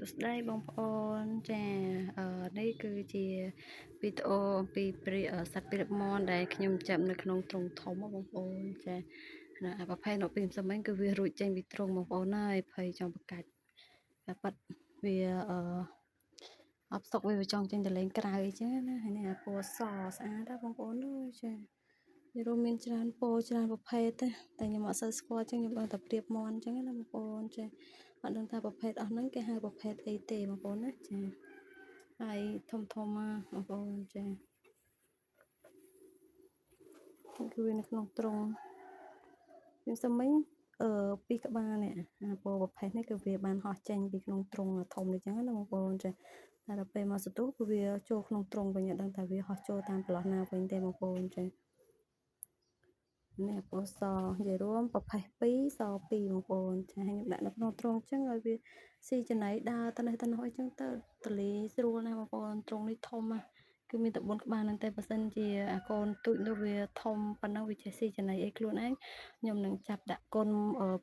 សួស្តីបងប្អូនចានេះគឺជាវីដេអូអំពីសត្វព្រាបមន់ដែលខ្ញុំចាប់នៅក្នុងទ្រុងធំបងប្អូនចាអាប្រភេទនៅពីម្សិលមិញគឺវារួចចេញពីទ្រុងបងប្អូនហើយភ័យចង់ប្រកាច់តែប៉ាត់វាអបសុកវាចង់ចេញទៅលេងក្រៅអីចឹងណាហើយនេះអាពណ៌សស្អាតណាបងប្អូនអើយចាវារួមមានច្រើនពណ៌ច្រើនប្រភេទទេតែខ្ញុំអត់សូវស្គាល់ចឹងខ្ញុំដឹងតែព្រាបមន់ចឹងណាបងប្អូនចាអត់ដឹងថាប្រភេទអស់ហ្នឹងគេហៅប្រភេទអីទេបងប្អូនណាចាហើយធំធំមកបងប្អូនចាគឺវានៅក្នុងទ្រុងខ្ញុំសុំមិញពីក្បាលនេះអាពណ៌ប្រភេទនេះគឺវាបានហោះចេញពីក្នុងទ្រុងធំនេះចឹងណាបងប្អូនចាតែដល់ពេលមកសន្ទុះគឺវាចូលក្នុងទ្រុងវិញអត់ដឹងថាវាហោះចូលតាមប្រឡោះណាវិញទេបងប្អូនចានេះពណ៌សនិយាយរួមប្រភេទ2ស2បងប្អូនចាខ្ញុំដាក់នៅក្នុងទ្រុងចឹងឲ្យវាស៊ីចំណីដើរទៅនេះទៅនោះអីចឹងទៅតលីស្រួលណាស់បងប្អូនទ្រុងនេះធំណាស់គឺមានតែ4ក្បាលហ្នឹងតែបើសិនជាអាកូនទូចនោះវាធំប៉ុណ្ណឹងវាចេះស៊ីចំណីអីខ្លួនឯងខ្ញុំនឹងចាប់ដាក់កូន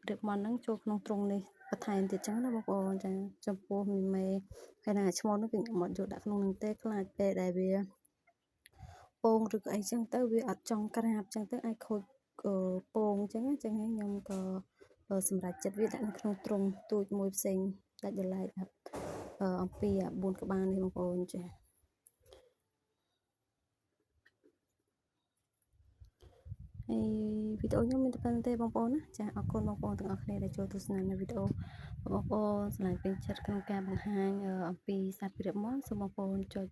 ព្រាបមន់ហ្នឹងចូលក្នុងទ្រុងនេះបន្ថែមទៀតចឹងណាបងប្អូនចាចំពោះមីមេហើយណាឈ្មោះនោះគឺខ្ញុំអត់យកដាក់ក្នុងនឹងទេខ្លាចពេលដែលវាពងឬក៏អីចឹងទៅវាអត់ចង់ក្រាបចឹងទៅអាចខូចពងចឹងចឹងហើយខ្ញុំក៏សម្រេចចិត្តវាដាក់នៅក្នុងទ្រុងទូចមួយផ្សេងដាច់ដោយឡែកអំពី4ក្បាលនេះបងប្អូនចាហើយវីដេអូខ្ញុំមានតែប៉ុណ្្នឹងទេបងប្អូនណាចាអរគុណបងប្អូនទាំងអស់គ្នាដែលចូលទស្សនានៅវីដេអូបងប្អូនស្រឡាញ់ពេញចិត្តក្នុងការបង្ហាញអំពីសត្វព្រាបមន់សូមបងប្អូនចុច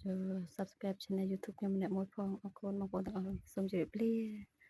Subscribe Channel YouTube ខ្ញុំម្នាក់មួយផងអរគុណបងប្អូនទាំងអស់សូមជម្រាបលា។